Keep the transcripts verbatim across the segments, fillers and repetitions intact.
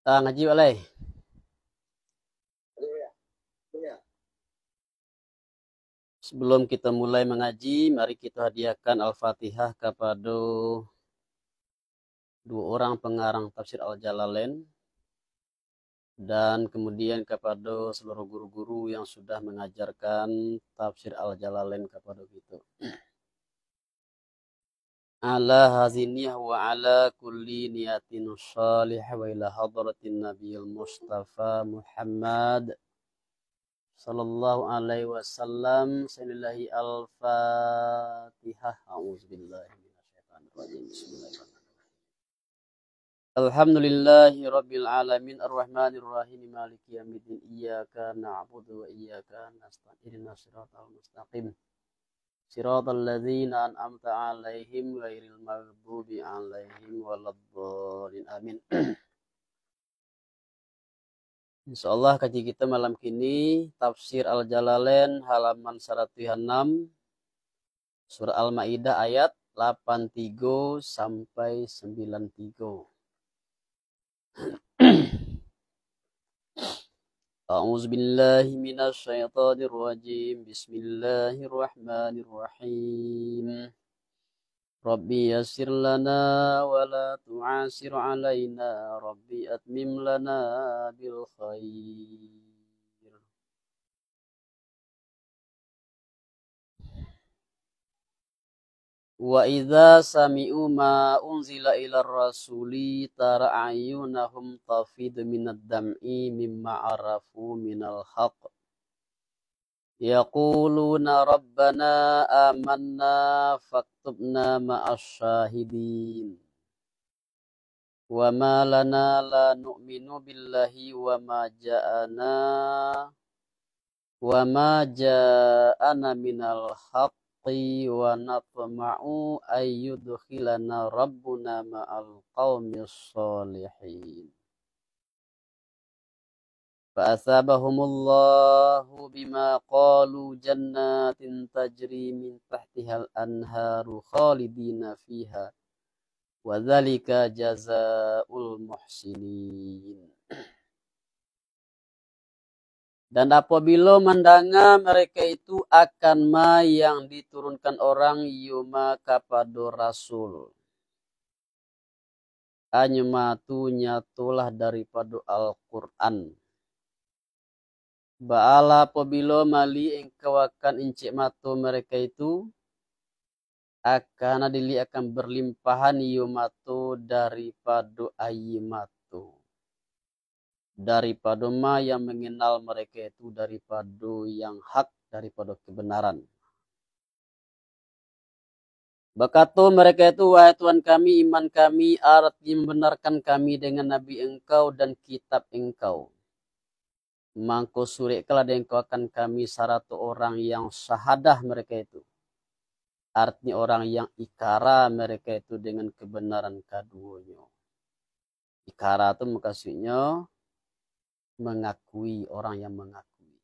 Ah, ngaji baliak lai. Sebelum kita mulai mangaji, mari kita hadiahkan Al-Fatihah kapado duo urang pangarang tafsir Al-Jalalain, dan kemudian kapado saluruh guru-guru yang sudah mangajarkan tafsir Al-Jalalain kapado kito. Ala hazihi niyah wa ala kulli niyatin shalihah wa ila hadratin Nabiyil Mustafa Muhammad sallallahu alaihi wasallam. Bismillahirrahmanirrahim. Al-Fatihah. A'udzubillahi minasyaitonirrajim. Bismillahirrahmanirrahim. Alhamdulillahi rabbil alamin, arrahmanirrahim, maliki yaumiddin, iyyaka na'budu wa iyyaka nasta'in, ihdinas siratal mustaqim, siratal ladzina an'amta 'alaihim, ghairil maghdubi 'alaihim waladdallin. Amin. Insyaallah, kaji kita malam kini Tafsir Al-Jalalain halaman saratuih anam, Surah Al-Maidah ayat lapan tigo sampai sembilan tigo. A'udzubillahi minasyaitonirrajim. Bismillahirrahmanirrahim. Rabbi yassir lana wa la tu'assir alaina. Rabbi atmim lana bil khair. Wa idza sami'u ma unzila ilar rasuli tara a'yunahum tafidu minad dam'i mimma arafu minal haq. Yaquluna rabbana amanna faktubna ma'asy syahidin. Wa ma lana la nu'minu billahi wa ma ja'ana, wa ma ja'ana minal haqqi wa natma'u an yudkhilana rabbuna ma'al qaumis shalihin. Fa asabahumullahu bima qalu jannatin tajri min tahtihal anharu khalidina fiha, wa dzalika jazaul muhsinin. Dan apabila mandanga mereka itu akan ma yang diturunkan orang, iyo ma kapado rasul, hanyo ma tu nyatolah daripado Al-Quran. Baalah apabila mali engkau akan incek mato mereka itu, akan diliek akan berlimpahan iyo mato daripado aia mato, daripado ma yang mengenal mereka itu daripado yang hak, daripado kebenaran. Bakato mereka itu, "Wahai Tuhan kami, iman kami, arati membenarkan kami dengan Nabi Engkau dan kitab Engkau. Mangko surikkanlah dek Engkau akan kami sarato orang yang syahadah mereka itu." Artinya orang yang ikara mereka itu dengan kebenaran kaduonyo. Ikara tu maksudnyo mengakui, orang yang mengakui.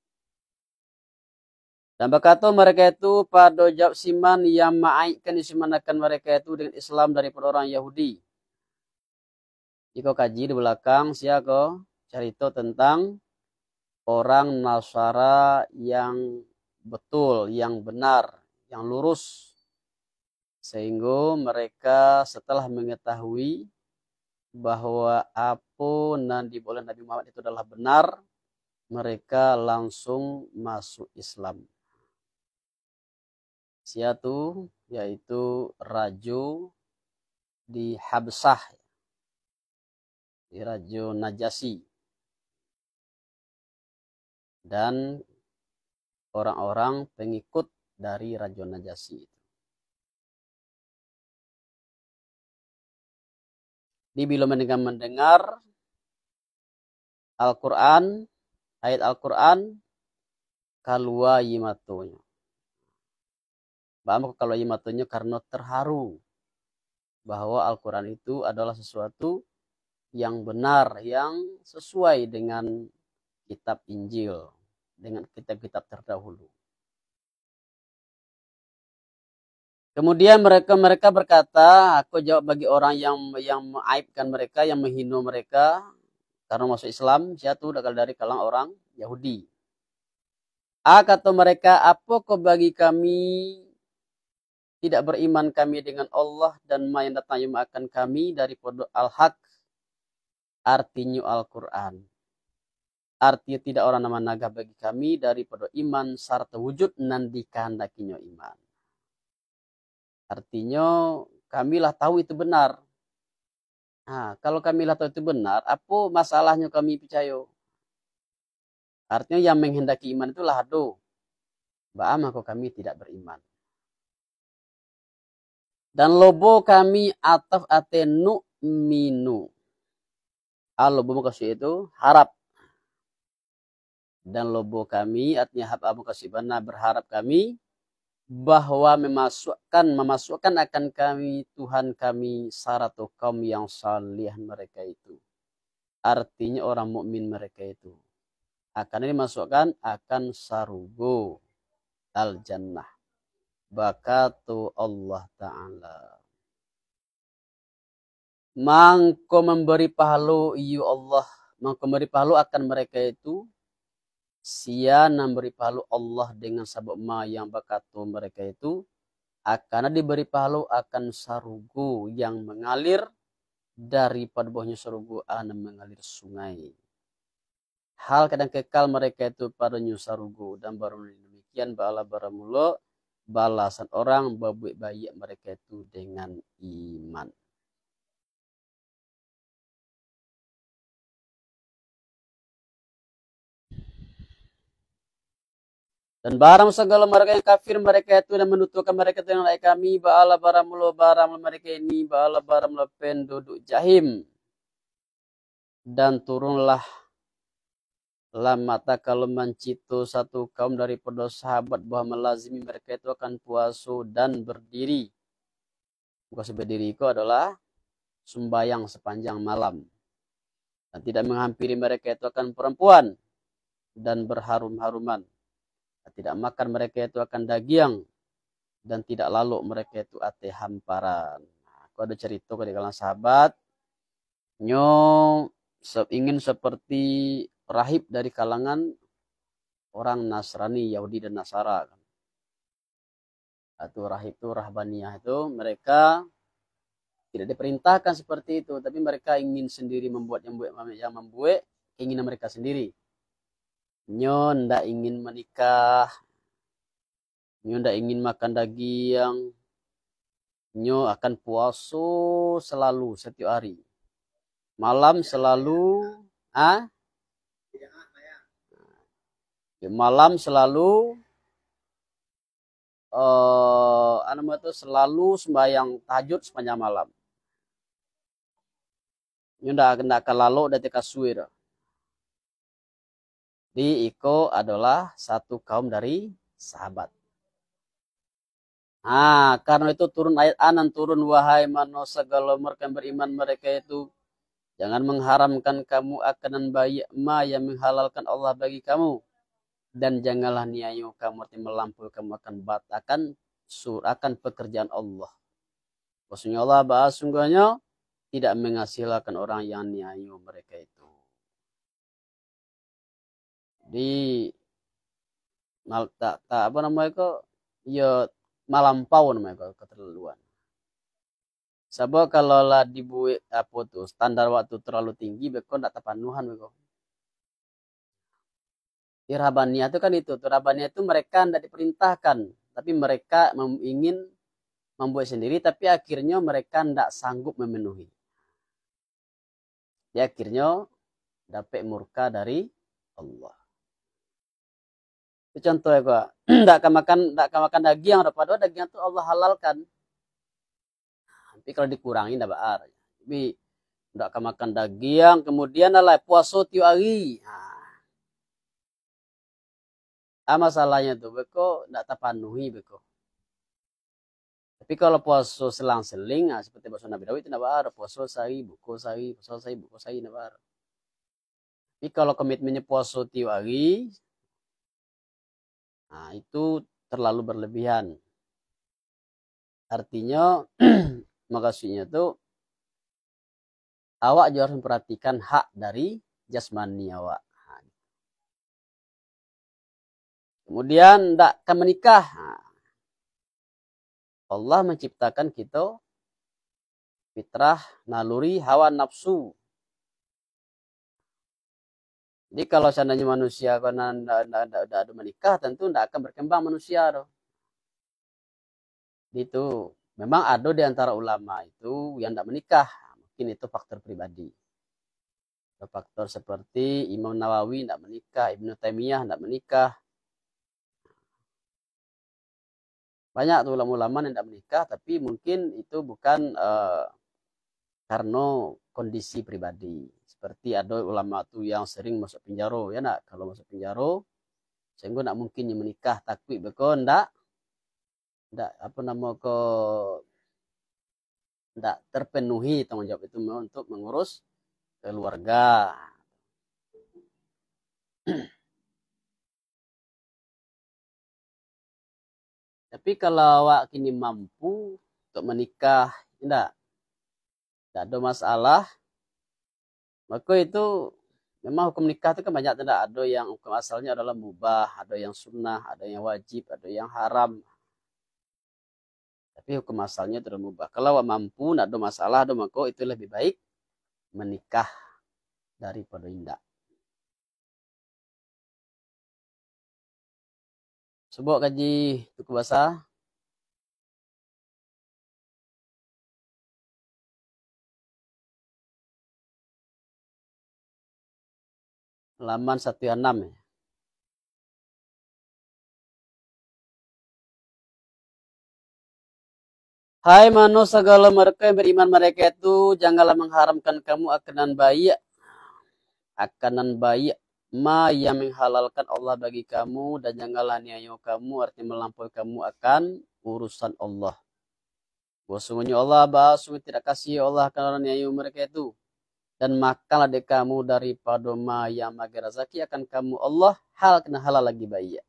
Dan bakato mereka itu pado jawab siman yang maaibkan, disimanakan mereka itu dengan Islam daripada orang Yahudi. Iko kaji di balakang, sia ko carito tentang orang Nasara yang betul, yang benar, yang lurus. Sehingga mereka setelah mengetahui bahwa apo nan dibaok oleh Nabi Muhammad itu adalah benar, mereka langsung masuk Islam. Sia tu, yaitu rajo di Habsah, Rajo Najasyi, dan orang-orang pengikut dari Rajo Najasyi itu. Di bilo mendengar, mendengar Al-Quran, ayat Al-Quran, kalua aia matonyo. Baa mangko kalua aia matonyo? Karano terharu bahwa Al-Quran itu adalah sesuatu yang benar, yang sesuai dengan kitab Injil, dengan kitab-kitab terdahulu. Kemudian mereka, mereka berkata, aku jawab bagi orang yang, yang mengaibkan mereka, yang menghino mereka, Karena masuk Islam, sia tu dari kalangan orang Yahudi. A, kato mereka, "Apokoh bagi kami tidak beriman kami dengan Allah dan ma yang datang akan kami daripado Al-Haq, artinyo Al-Quran. Artinyo tidak urang nan managah bagi kami daripado iman sarato wujud nan dikahandakinyo iman." Artinyo, kami lah tahu itu benar. Nah, kalau kami lah tahu itu benar, apo masalahnyo kami picayo? Artinyo, yang menghendaki iman itu lah ado. Baa mangko kami tidak beriman? Dan lobo kami ataf ateh nu'minu. A, lobo mukasuik itu harap. Dan lobo kami, artinya hab-, mukasuik bana berharap kami, bahwa memasukkan, memasukkan akan kami Tuhan kami sarato kaum yang saleh mereka itu. Artinya orang mukmin mereka itu akan dimasukkan akan sarugo, al-jannah. Bakato Allah Ta'ala, mangko mambari pahalo, iyo Allah, mangko mambari pahalo akan mereka itu, sia nan bari pahalo Allah dengan sabab ma yang bakato mereka itu, akan dibari pahalo akan sarugo yang mangalir, daripado bawahnyo sarugo a nan mangalir sungai. Hal kadang kekal mereka itu padonyo sarugo, dan baru demikian baalah baramulo balasan orang babuek baiak mereka itu dengan iman. Dan barang sagalo mereka yang kafir, mereka itu dan manutukan mereka dengan ayat kami, baalah baramulo, baramulo mereka ini, baalah baramulo penduduk jahim. Dan turunlah lamata kalau mancito satu kaum daripado sahabat bahwa malazimi mereka itu akan puaso dan bardiri. Mukasuik bardiri ko adalah sumbayang sapanjang malam. Dan tidak menghampiri mereka itu akan perempuan dan berharum-haruman. Dan tidak makan mereka itu akan dagiang, dan tidak lalok mereka itu ateh hamparan. Nah, ko ado carito ko di kalangan sahabat, nyo se-, ingin seperti rahib dari kalangan orang Nasrani, Yahudi dan Nasara. Atau rahib tu, rahbaniyah tu, mereka tidak diperintahkan seperti itu, tapi mereka ingin sendiri membuat yang buat, yang membuat keinginan mereka sendiri. Nyo ndak ingin menikah, nyo ndak ingin makan dagiang, nyo akan puaso selalu setiap hari. Malam selalu, ah? Ya, malam selalu, eh, anu namo tu, selalu sembahyang tahajud sepanjang malam. Nyo ndak, ndak ka lalok dari kasua tu. Di iko adalah satu kaum dari sahabat. Ha, karena itu turun ayat a nan turun, "Wahai mano sagalo mereka yang beriman mereka itu, jangan mengharamkan kamu akanan baiak ma yang menghalalkan Allah bagi kamu, dan janganlah niayo kamu, arti melampaui kamu akan bat-, akan sur-, akan pekerjaan Allah. Bahwasanya Allah, bahwa sungguhnya tidak mengasihi akan orang yang niayo mereka itu." Di mal-, tak, tak, apa namo ko, yo, malampau namo ko, keterlaluan. Sabab kalau lah dibuek, apo tu, standar waktu terlalu tinggi, beko ndak tapanuhan beko. Di rahbaniyah tu kan itu, tu rahbaniyah tu mereka ndak diperintahkan, tapi mereka mem-, ingin mambuek sendiri, tapi akhirnyo mereka ndak sanggup memenuhi. Di akhirnyo dapek murka dari Allah. Itu contoh ko, ndak ka makan, ndak ka makan dagiang, padahal dagiang tu Allah halalkan. Tapi kalau dikurangi ndak baa. Tapi ndak ka makan dagiang, kemudian lah puaso tiok hari. Ha. Ah, masalahnyo tu, beko ndak tapanuhi beko. Tapi kalau puaso selang-seling, ah, seperti puaso Nabi Daud itu ndak baa, puaso sahari, buko sahari, puaso sahari, buko sahari, ndak baa. Tapi kalau komitmennya puaso tiok hari, nah, itu terlalu berlebihan. Artinyo, maksudnyo tu, awak juga harus memperhatikan hak dari jasmani awak. Ha. Kemudian ndak akan menikah. Ha. Allah menciptakan kita fitrah, naluri, hawa nafsu. Jadi kalau seandainya manusia ko nan ndak, ndak, ndak, ndak ado menikah, tentu ndak akan berkembang manusia tu. Jadi itu memang ado di antara ulama itu yang ndak menikah. Mungkin itu faktor pribadi. Ada faktor seperti Imam Nawawi ndak menikah, Ibnu Taimiyah ndak menikah. Banyak tu ulama-ulama yang ndak menikah, tapi mungkin itu bukan, eh, karena kondisi pribadi. Seperti ada ulama tu yang sering masuk penjara, ya ndak? Kalau masuk penjara, sehingga ndak mungkin dia menikah, takut beko ndak, ndak, apa nama ko, ndak terpenuhi tanggung jawab itu untuk mengurus keluarga. Tapi kalau awak kini mampu untuk menikah, indak, indak ado masalah, mako itu memang hukum nikah tu kan banyak tu, indak? Ado yang hukum asalnyo adalah mubah, ado yang sunnah, ado yang wajib, ado yang haram. Tapi hukum asalnyo tu adalah mubah. Kalau awak mampu, indak ado masalah tu, mako itu lebih baik menikah daripado indak. Subok kaji tuku basa. Laman satu anam. Hai mano sagalo mereka yang beriman, mereka itu janganlah mengharamkan kamu akan nan baiak, akan nan baiak, ma yang menghalalkan Allah bagi kamu, dan janganlah niayo kamu, artinya melampaui kamu akan urusan Allah. Bahwasungguhnyo Allah, bahwa sungguh tidak kasih Allah akan urang niayo mereka itu. Dan makanlah dek kamu daripado ma yang mambari razaki akan kamu Allah, hal nan halal lagi baiak.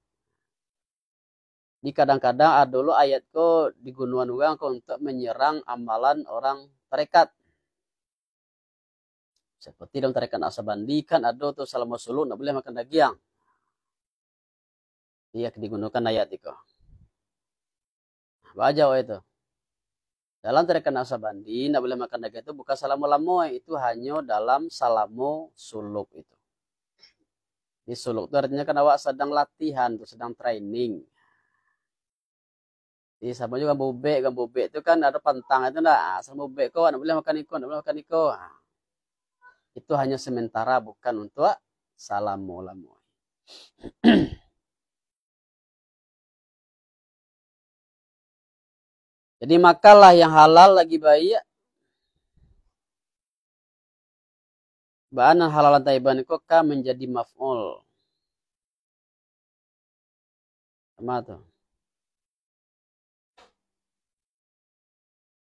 Di kadang-kadang ado lo ayat ko digunoan urang ko untuak manyarang amalan urang tarekat. Seperti dalam tarekat Naqsabandi kan ado tu salamo suluk ndak buliah makan dagiang. Iyo, digunokan ayat iko. Baa jawab itu. Dalam tarekat Naqsabandi, ndak buliah makan dagiang itu bukan salamo-lamo, itu hanyo dalam salamo suluk itu. Di suluk tu artinyo kan awak sadang latihan tu, sadang training. Jadi samo juo gambubek, gambubek tu kan ado pantang itu ndak? Ah, gambubek ko, ndak buliah makan iko, ndak buliah makan iko. Ah. Itu hanyo sementara, bukan untuak salamo-lamo. Jadi makanlah yang halal lagi baiak. Baa nan halalan thayyiban ko ka manjadi maf'ul. Sama tu.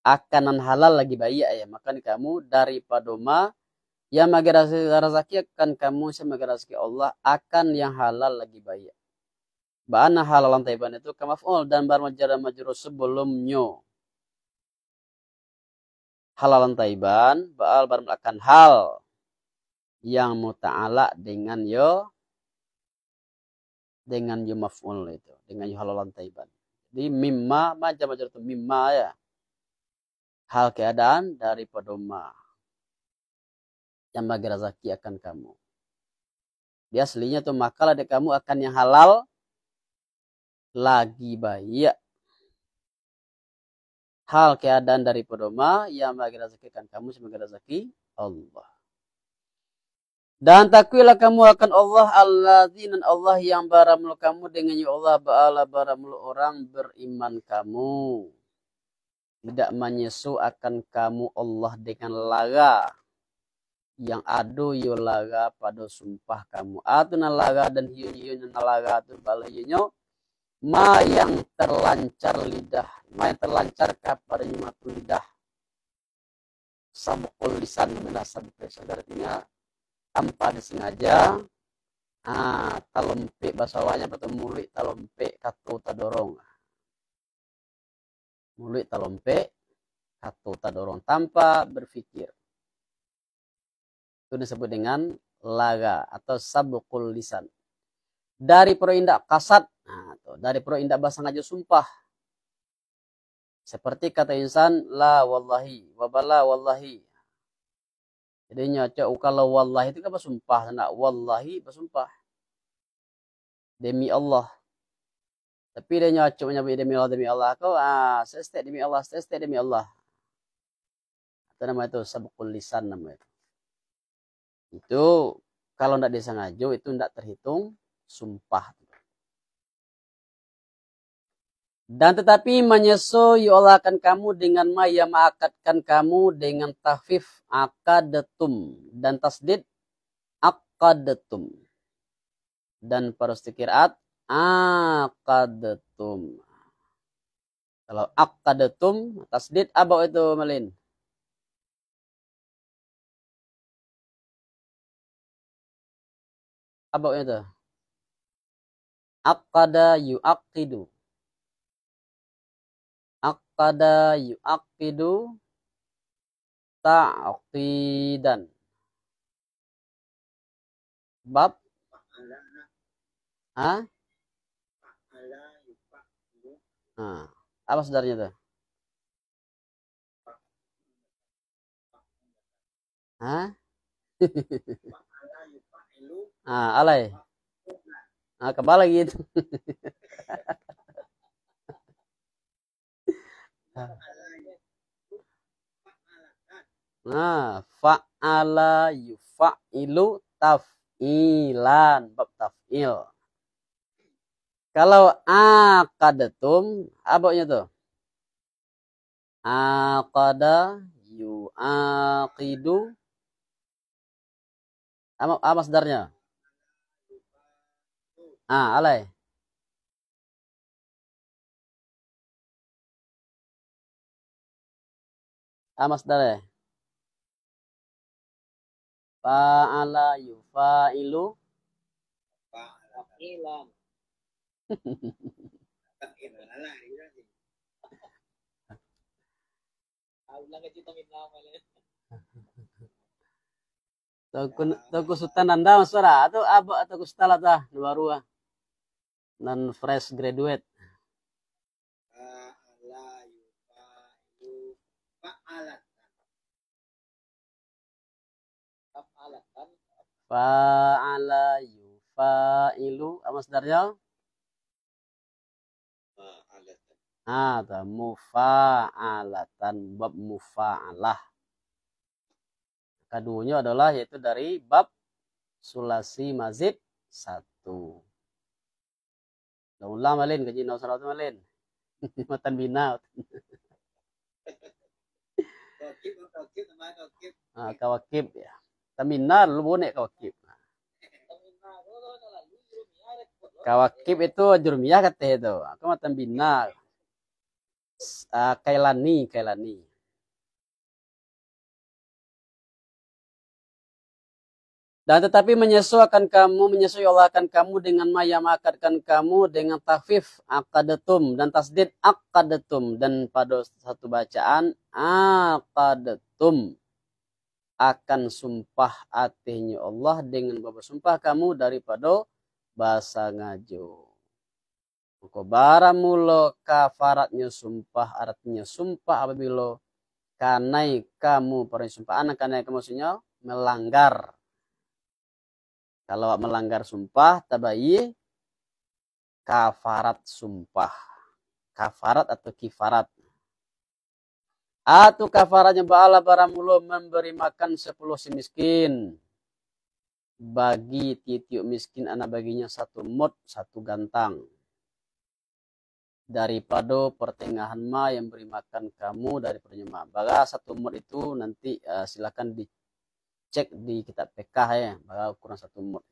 Akan nan halal lagi baiak, ya. Makan kamu daripado ma yang mambari razaki akan kamu, yang mambari razaki Allah, akan yang halal lagi baiak. Baa nan halalan thayyiban itu ka maf'ul dan bar jar majrur sebelumnyo. Halalan thayyiban, baa bar akan hal yang muta'alaq dengan yo, dengan yo maf'ul itu, dengan yo halalan thayyiban. Jadi mimma, ma jar majrur tu mimma, ya. Hal keadaan daripado ma yang mambari razaki akan kamu. Di aslinyo tu, makanlah dek kamu akan yang halal lagi baiak. Hal keadaan daripado ma yang mambari razaki akan kamu, yang mambari razaki Allah. Dan takuiklah kamu akan Allah, alladzi, nan Allah yang baramul kamu dengan yo Allah, baa lah baramul urang beriman kamu. Tidak manyeso akan kamu Allah dengan lara yang ado yo lara pado sumpah kamu. Atau nan lara dan hiyo-hiyo nan lara tu bala iyonyo ma yang terlancar lidah, ma yang terlancar kapadonyo matu lidah. Sabqul lisan, bana sabqul lisan, artinya tanpa disengaja, ah, talompek, baso awaknyo apo tu, muluik talompek, kato tadorong. Muluik talompek, kato tadorong, tanpa berpikir. Itu disebut dengan laga atau sabqul lisan. Dari pado indak kasad, nah, tu, dari pado indak basangajo sumpah. Seperti kata insan, "La wallahi, wa bala wallahi." Jadi nyo acok, kalau wallahi tu kan basumpah, ndak, "Wallahi," basumpah. "Demi Allah." Tapi dia nyo acok manyabuik "Demi Allah, demi Allah," ko, ah, sestek "Demi Allah, sestek demi Allah." Itu namo itu sabqul lisan namo itu. Itu kalau ndak disangajo, itu ndak terhitung sumpah. Dan tetapi manyeso yo Allah akan kamu dengan ma yang maakadkan kamu dengan takhfif aqadtum dan tasdid aqadtum. Dan pado satu qiraat aqadtum. Kalau aqadtum, tasdid abok itu, Malin. Abok itu. Aqada yu'aqidu. Aqada yu'aqidu ta'qidan. Bab? Ha? Ha. Apa sebenarnya tu? Ha? Ah, alai. Ah, kembali lagi itu. Nah, fa'ala yufa'ilu taf'ilan, bab taf'il. Kalau aqadtum, aboknyo tu? Aqada, yu'aqidu. Ama, a masdarnyo? Ah, alai. A masdar, eh? Fa'ala yufa'ilu. Fa'ilan. Tauku, Tauku Sutan Nanda masuak dah. Atau abak Tauku Sutan lah tah, nan baru ah. Nan fresh graduate. Fa'ala yufa'ilu fa'alatan. Fa'ala yufa'ilu, a masdarnyo? Ah, tu, mufa'alatan, bab mufa'alah. Kaduonyo adalah yaitu dari bab sulasi mazid satu. Ulang-ulang, Malin, kaji nau saratu, Malin. Matan bina. Ah, kawakib, ya. Matan bina, lu bonek kawakib. Kawakib itu jurumiyah kateh tu. Aku matan bina. Ah, kailani, kailani. Dan tetapi manyeso akan kamu, manyeso Allah akan kamu dengan ma yang maakadkan kamu dengan takhfif aqadtum dan tasdid aqadtum, dan pado satu bacaan aqadtum, akan sumpah atehnyo Allah dengan babasumpah kamu daripado basangajo. Mako, baramulo kafaratnyo sumpah, aratinyo sumpah apabilo kanai kamu paranyo sumpah, an kanai kamu maksudnyo melanggar. Kalau awak melanggar sumpah, tabayie kafarat sumpah. Kafarat atau kifarat. Atu kafaratnyo baalah baramulo mambari makan sapuluah si miskin. Bagi tiok-tiok miskin, anak baginya satu mud, satu gantang. Daripado pertengahan ma yang bari makan kamu daripadonyo ma. Bara satu mud itu nanti, eh, silakan dicek di kitab fikah, ya, bara kurang satu mud.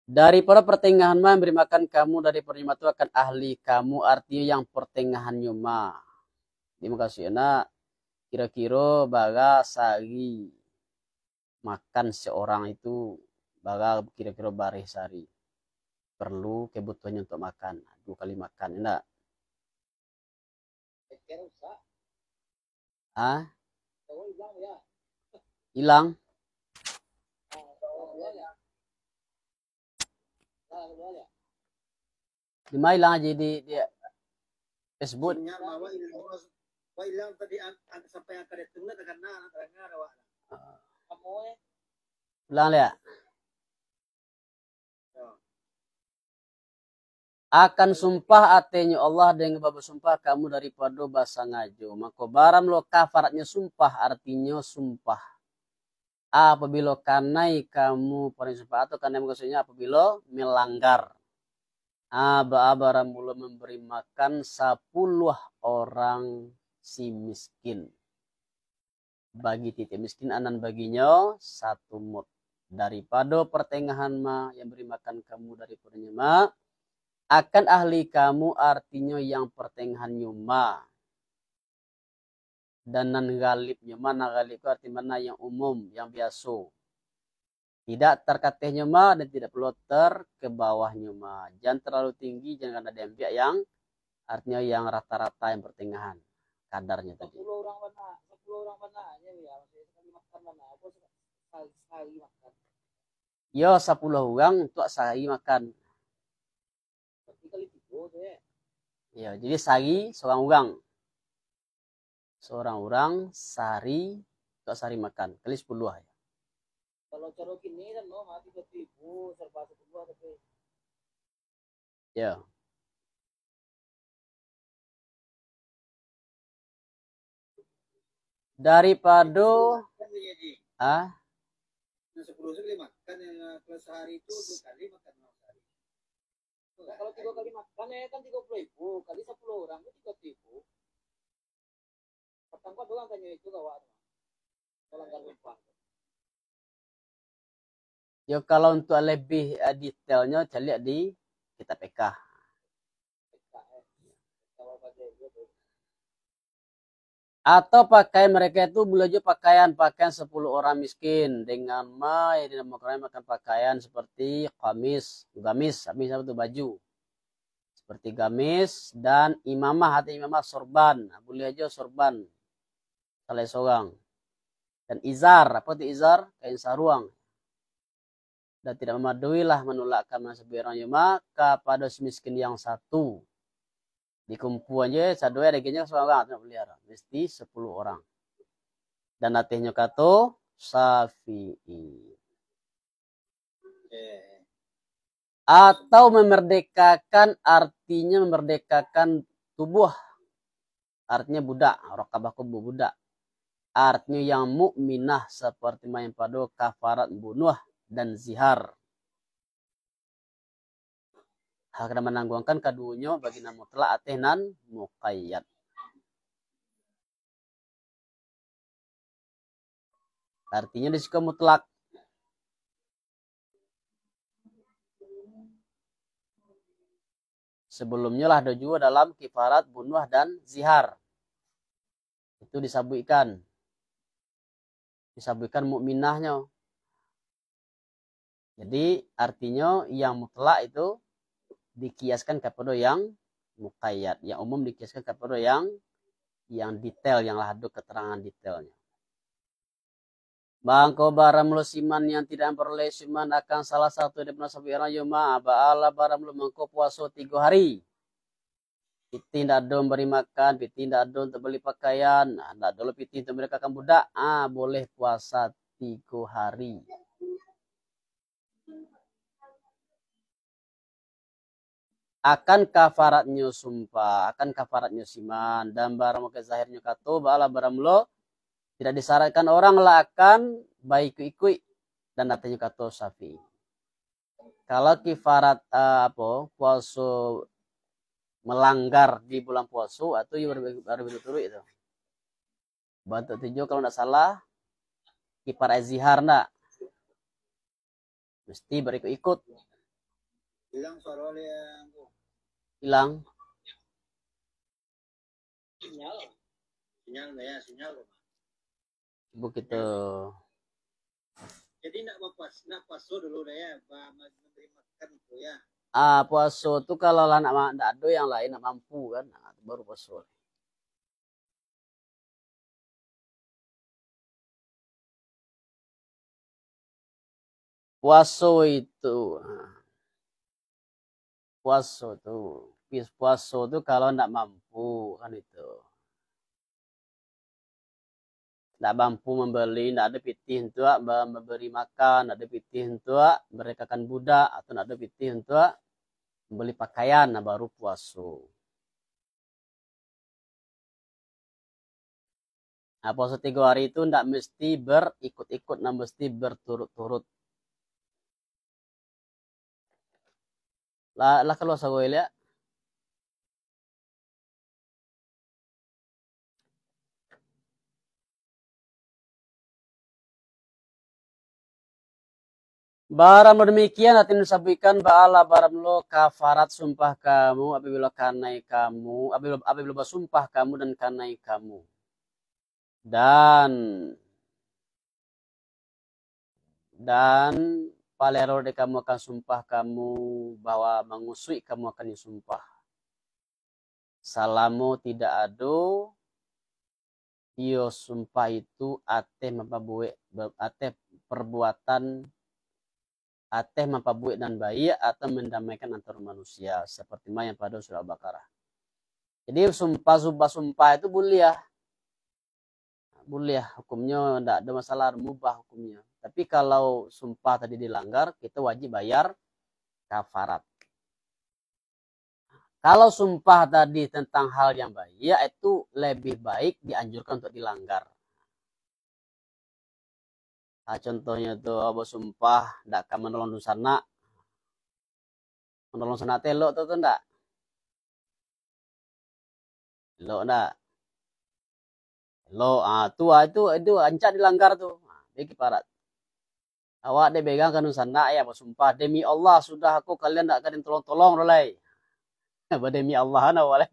Daripado pertengahan ma yang bari makan kamu daripado nyo ma tu akan ahli kamu, artinyo yang pertengahannyo ma. Jadi, mukasuiknyo, kiro-kiro bara sahari makan seorang itu, bara kiro-kiro bareh sahari. Perlu kebutuhannyo untuk makan, duo kali makan, indak? Ah? Hilang. Di ma hilang aja di, di Facebook. Sinyal mah, wak ilang, wak ilang tadi an-, an-, sampai angka datang lah, takana, takana awak. Ah. Ulang liak. Akan sumpah atehnyo Allah dengan basumpah kamu daripado basangajo. Mako, baram lo kafaratnyo sumpah, artinyo sumpah. Apabilo kanai kamu parangai sumpah, atau kanai maksudnyo apabilo melanggar. A, ba-, a, baram lo mambari makan sapuluah urang si miskin. Bagi titik miskin anan baginyo satu mud. Daripado partengahan ma yang bari makan kamu daripadonyo ma, akan ahli kamu, artinyo yang partengahannyo ma. Dan nan galibnyo ma, nan galib tu arti mana yang umum, yang biaso. Tidak tarkatehnyo ma, dan tidak pulo ter-, ke bawahnyo ma. Jan terlalu tinggi, jan kada diambiak yang, artinyo yang rata-rata, yang partengahan kadarnyo tadi. Sapuluah urang bana, sapuluah urang bana aja ya, maksudnyo sakali makan bana, apa se-, sahari, sahari makan. Yo, sapuluah urang untuak sahari makan. Berarti kali tigo tu, ya? Yo, jadi sahari surang urang. Surang urang sahari, untuak sahari makan. Kali sapuluah, ya. Kalau caro kini kan, no, mati tigo ribu, serba sapuluah tapi. Ya. Daripado, ah? Nah, sapuluah tu boleh makan, yang, eh, kalau sahari tu dua kali makan dalam sahari. Nah, kalau tiga kali makan, ya kan tiga puluh ribu, kali sapuluah urang tu tiga ribu. Patang kau doang tanyo itu ka awak tu. Kalau nggak lupa. Yo, kalau untuak lebih, eh, detailnyo, caliak di kitab fikah. Atau pakaian mereka itu buliah juo pakaian, pakaian sapuluah urang miskin, dengan ma, yang dinamakan pakaian seperti kamis, gamis, gamis apa tu, baju. Seperti gamis dan imamah atau imamah sorban. Buliah juo sorban. Salah sorang. Dan izar, apa tu izar? Kain saruang. Dan tidak mamaduilah manulakkan masabuik urang juo ma kapado si miskin yang satu. Dikumpuan je, sadoe daginyo surang urang, tidak buliah. Mesti sapuluah urang. Dan atehnyo kato Syafi'i. Atau memerdekakan, artinya memerdekakan tubuh. Artinya budak, raqabah kubur, budak. Artinya yang mukminah seperti main pado kafarat bunuh dan zihar. Hak nan manangguangkan kaduonyo bagi nan mutlak ateh nan muqayyad. Artinyo di siko mutlak. Sebelumnyo lah ado juo dalam kifarat bunuah dan zihar. Itu disabuikkan. Disabuikkan mukminahnyo. Jadi, artinyo yang mutlak itu dikiaskan kapado yang muqayyad, yang umum dikiaskan kapado yang, yang detail, yang lah ado keterangan detailnyo. Mangko baramulo siman yang tidak memperoleh siman akan salah satu dari munasabik urang yo ma, baalah baramulo mangko puaso tigo hari. Pitih ndak ado mambari makan, pitih ndak ado untuak bali pakaian, nah, ndak ado lo pitih untuak mambali makan budak, ah, boleh puasa tigo hari. Akan kafaratnyo sumpah, akan kafaratnyo siman, dan baramulo zahirnyo kato, baalah baramulo tidak disyaratkan urang lah akan baikuik-ikuik, dan atehnyo kato Syafi'i. Kalau kifarat, eh, apo, puaso melanggar di bulan puaso, atau iyo baru, baru berturut itu. Bantuak tujuh kalau ndak salah, kifarat zihar ndak? Mesti berikut-ikut. Hilang suara dia, Angku. Hilang. Sinyal. Sinyal, ya, sinyal. Coba kita. Jadi nak bapuas-, nak puaso dulu dah ya, ba-, ma-, memberi makan itu ya. Ah, puaso tu kalau lah nak ma-, ndak ado yang lain nak mampu kan, ah, baru puaso. Puaso itu, puaso tu, pis-, puaso tu kalau ndak mampu, kan itu. Ndak mampu mambali, ndak ado pitih untuak ba-, mambari makan, ndak ado pitih untuak mardekakan budak, atau ndak ado pitih untuak mambali pakaian, nah, baru puaso. Nah, puaso tigo ari tu ndak mesti berikut-ikut, ndak mesti berturut-turut. Lah, lah kalua saruih liak. Baram lo demikian, hati disabuikan, baalah baram lo kafarat sumpah kamu, apabila kanai kamu, apabila, apabila basumpah kamu dan kanai kamu. Dan, dan palero dek kamu akan sumpah kamu, bahwa mangusuik kamu akan disumpah. Salamo tidak ado, iyo sumpah itu ateh mampabuek, ateh perbuatan, ateh mampabuek nan baiak atau mandamaikan antaro manusia, seperti ma yang pado surah Al-Baqarah. Jadi, sumpah, sumpah, sumpah itu buliah. Buliah hukumnyo, ndak ado masalah, mubah hukumnyo. Tapi kalau sumpah tadi dilanggar, kita wajib bayar kafarat. Kalau sumpah tadi tentang hal yang baiak, itu lebih baik dianjurkan untuk dilanggar. Ah, contohnyo tu, ah, basumpah ndak ka manolong dunsanak. Manolong sanak tu elok tu, tu ndak? Elok ndak? Elok. Ah, tu, ah, itu, itu rancak dilanggar tu. Ah, bagi kafarat. Awak dek pegang ka dunsanak, ya, basumpah, "Demi Allah, sudah ko kalian ndak ka den tolong-tolong doh lai." Ba demi Allah, nah, awak lai.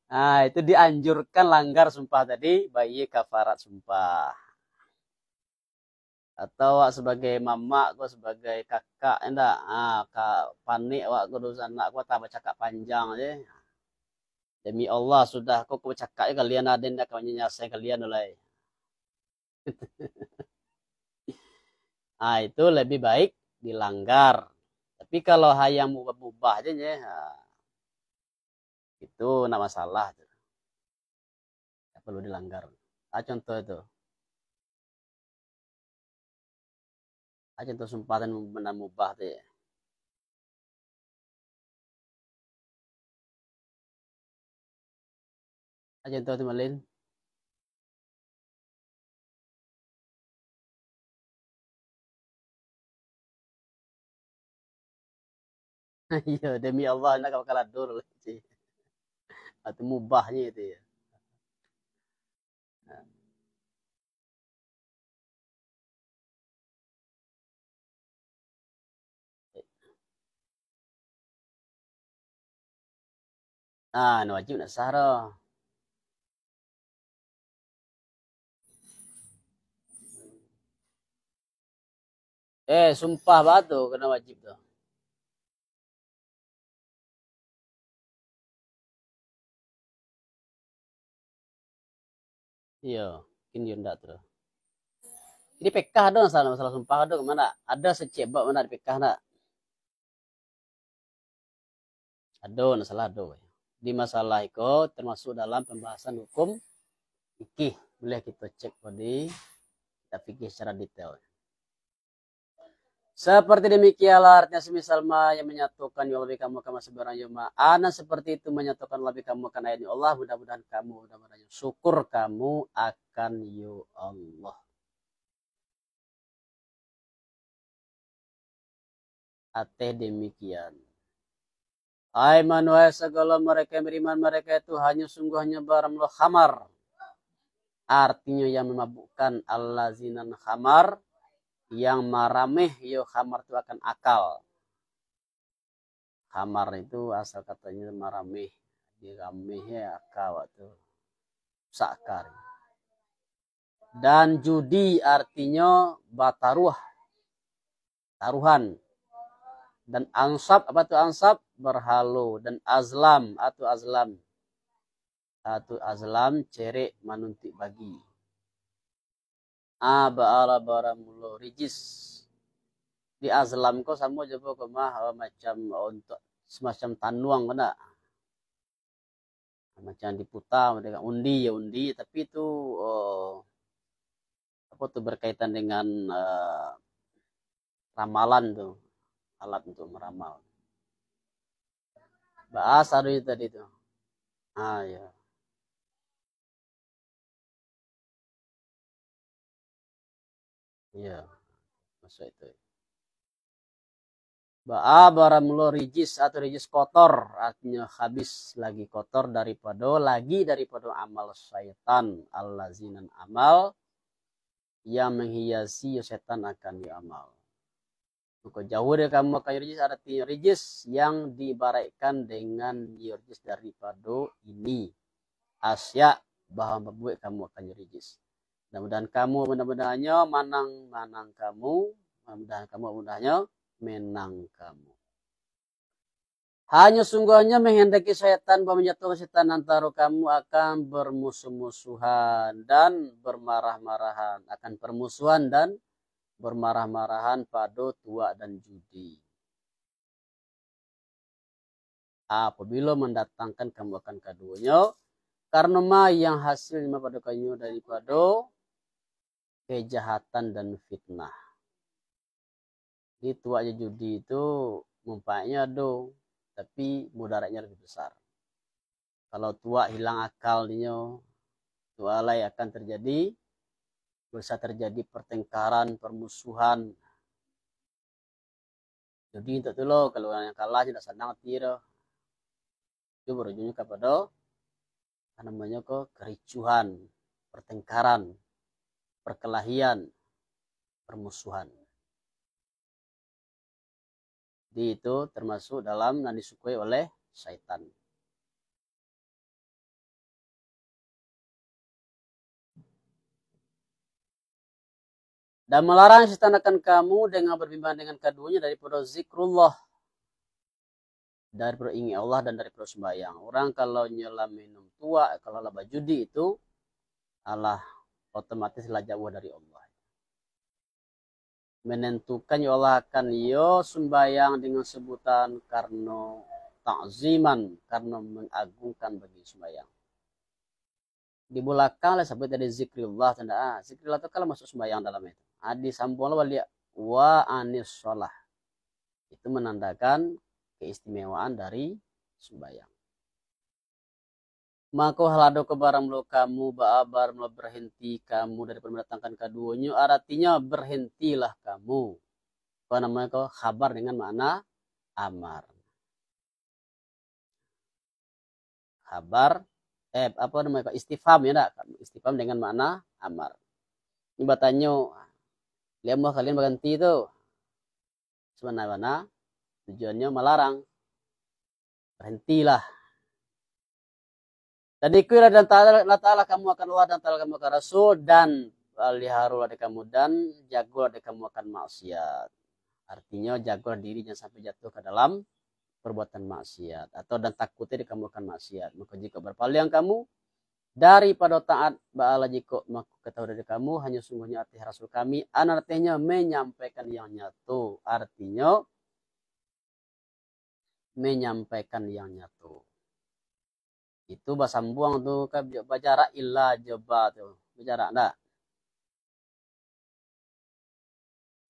Ah, itu dianjurkan langgar sumpah tadi, bayia kafarat sumpah. Atau awak sabagai mamak ko, sabagai kakak, indak? Ah, ka panek awak ko, dunsanak ko, tah bacakak panjang se. "Demi Allah, sudah ko, ko bacakak se kalian, aden ndak ka manyasai kalian doh lai." Ah, itu lebih baik dilanggar. Tapi kalau ha yang mubah-mubah je, nye, ha, itu ndak masalah tu. Ndak perlu dilanggar. Ah, contoh itu. Ah, contoh sumpah nan mu-, nan mubah tu, ya. Ah, contoh tu, Malin. Iyo, demi Allah, ndak ka bakal ado doh, cik. Itu mubahnyo itu, ya. Ah, nan wajib ndak sah doh. Eh, sumpah baa tu ka nan wajib tu. Iyo, mungkin yo ndak tu. Di fikah ado masalah, masalah sumpah ado ka ma? Ado secek bab ma di fikah ndak? Ado, ndak salah ado. Di masalah iko termasuk dalam pembahasan hukum fikih. Boleh kito cek ko di kitab fikih secara detail. Seperti demikianlah artinya, semisal ma yang menyatukan yo Allah bagi kamu, kamu sebarang yo ma, a nan seperti itu menyatukan Allah bagi kamu akan ayat-Nyo Allah, mudah-mudahan kamu, mudah-mudahan syukur kamu akan yo Allah. Ateh demikian. Ai manuhai sagalo mereka yang beriman, mereka itu hanyo sungguh hanyo baram lo khamar. Artinyo yang memabukkan, allazinan khamar, yang marameh yo khamar tu akan akal. Khamar itu asal katonyo marameh, dirameh ya akal tu. Sakar. Dan judi artinyo bataruah, taruhan. Dan ansab, apa tu ansab? Berhalo. Dan azlam, apa tu azlam? Apa tu azlam? Cerek manuntik bagi. Ah, baa lah baramulo rijis. Di azlam ko samo jo ko mah, eh, macam, eh, untuak semacam tanuang ko ndak? Macam diputa, macam undi, ya undi, tapi itu, eh, apa tu, berkaitan dengan, eh, ramalan tu, alat untuk meramal. Bahasa dulu tadi tu. Ah, ya. Iya, masuk itu. Baa baramulo rijis atau rijis kotor, artinya habis lagi kotor daripado, lagi daripado amal syaitan, allazinan amal yang menghiasi setan akan diamal. Maka jauh dari kamu akan rijis, artinya rijis yang diibaratkan dengan rijis daripado ini. Asyak bahwa membuat kamu akan rijis. Mudah-mudahan kamu, mudah-mudahannya manang, manang kamu, mudah-mudahan kamu, mudah-mudahannya menang kamu. Hanya sungguhnya menghendaki syaitan, bahwa menjatuhkan syaitan antara kamu akan bermusuh-musuhan dan bermarah-marahan, akan permusuhan dan bermarah-marahan pado tuak dan judi. Apabila mandatangkan kamu akan kaduonyo, karano ma yang hasilnyo mapadokanyo daripado kejahatan dan fitnah. Jadi tuak jo judi tu manfaatnyo ado, tapi mudaratnyo lebih besar. Kalau tuak hilang akal dinyo, tu alai akan terjadi, bisa terjadi pertengkaran, permusuhan. Jadi, untuk tu lo, kalau urang yang kalah, indak sanang ati doh. Itu berujungnya kepada, apa namanya ko, kericuhan, pertengkaran, perkelahian, permusuhan. Jadi, itu termasuk dalam nan disukai oleh syaitan. Dan melarang syaitan akan kamu dengan berbimbang dengan kaduonyo daripado zikrullah, daripado ingat Allah dan daripado sumbayang. Urang kalau nyo lah minum tuak, kalau lah bajudi itu, alah otomatis lah jauah dari Allah. Menentukan yo Allah akan iyo sumbayang dengan sebutan karano takziman, karano mengagungkan bagi sumbayang. Di balakang lah sabuik tadi zikrillah tu ndak, ah, zikrillah tu kan lah masuk sumbayang dalam itu. Ah, disambung lah baliak wa anis shalah. Itu menandakan keistimewaan dari sumbayang. Mako, hal ado ko baramulo kamu, baa baramulo berhenti kamu daripado mandatangkan kaduonyo, aratinyo berhentilah kamu. Apa namonyo ko? Khabar dengan makna amar. Khabar, eh, apa namonyo ko? Istifham, ya ndak? Istifham dengan makna amar. Ini batanyo, "Lai amuah kalian berhenti tu?" Sabana-bana tujuannyo malarang. Berhentilah. Dan ikuilah dan taat-, lah taatlah kamu akan Allah dan taatlah kamu akan Rasul, dan paliharolah diri kamu, dan jagolah diri kamu akan maksiat. Artinyo, jagolah diri jangan sampai jatuh ka dalam perbuatan maksiat, atau dan takuti diri kamu akan maksiat. Maka jikok berpaling kamu daripado taat, baalah jikok mako katahui dari kamu, hanyo sungguhnya ateh Rasul kami, an artihnyo menyampaikan yang nyato. Artinyo, menyampaikan yang nyato. Itu basambuang tu kan, bajarak illa jo ba tu. Bajarak ndak?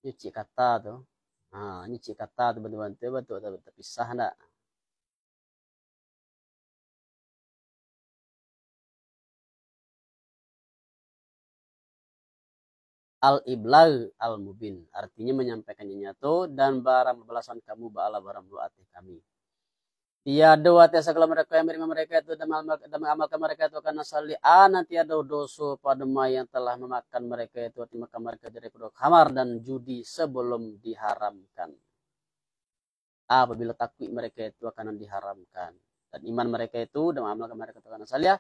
Nyuci kata tu. Ha, nyuci kata tu bantu-bantu, bantu tapisah ndak? Al-iblag al-mubin, artinyo manyampaikan yang nyato, dan barang balasan kamu baalah baramulo ateh kami. Tiado ateh sagalo mereka yang menerima mereka itu dan mengamal-, dan mengamalkan mereka itu akan salih, a, nan tiado doso pado ma yang telah mamakan mereka itu, atau makan mereka itu daripado khamar dan judi sebelum diharamkan. Apabila takuik mereka itu akan nan diharamkan, dan iman mereka itu, dan mengamalkan mereka itu akan salih,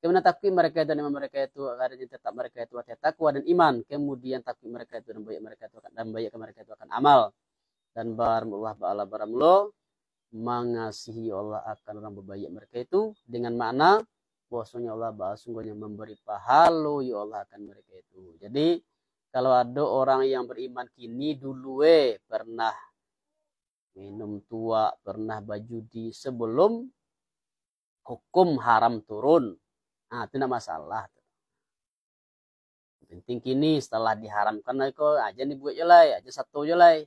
kemudian takuik mereka itu dan iman mereka itu, akhirnya tetap mereka itu ateh takwa dan iman, kemudian takuik mereka itu dan baiak mereka itu akan, dan baiakkan mereka itu akan amal. Dan baramulo, baalah baramulo, mangasihi Allah akan urang babaiak mereka itu, dengan makna bahwasanya Allah ba-, sungguhnya memberi pahalo yo Allah akan mereka itu. Jadi, Kalau ado orang yang beriman kini, dulu eh pernah minum tuak, pernah bajudi sebelum hukum haram turun. Nah, itu ndak masalah. Penting kini setelah diharamkan iko, aja dibuek jo lai, aja sato jo lai.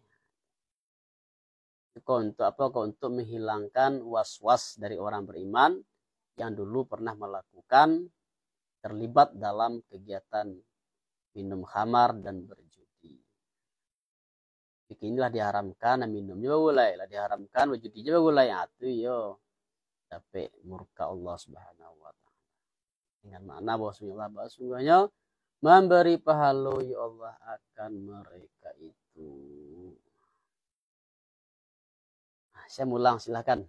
Iko untuk apa? Iko untuk menghilangkan was-was dari orang beriman yang dulu pernah melakukan, terlibat dalam kegiatan minum khamar dan berjudi. Kini lah diharamkan, nah, minum jo baru lai, lah diharamkan, bajudi jo baru lai, ah, tu iyo dapek murka Allah Subhanahu wa Ta'ala. Dengan makna bahwasanya Allah, bahwasanya memberi pahala ya Allah akan mereka itu. Saya ulang, silahkan.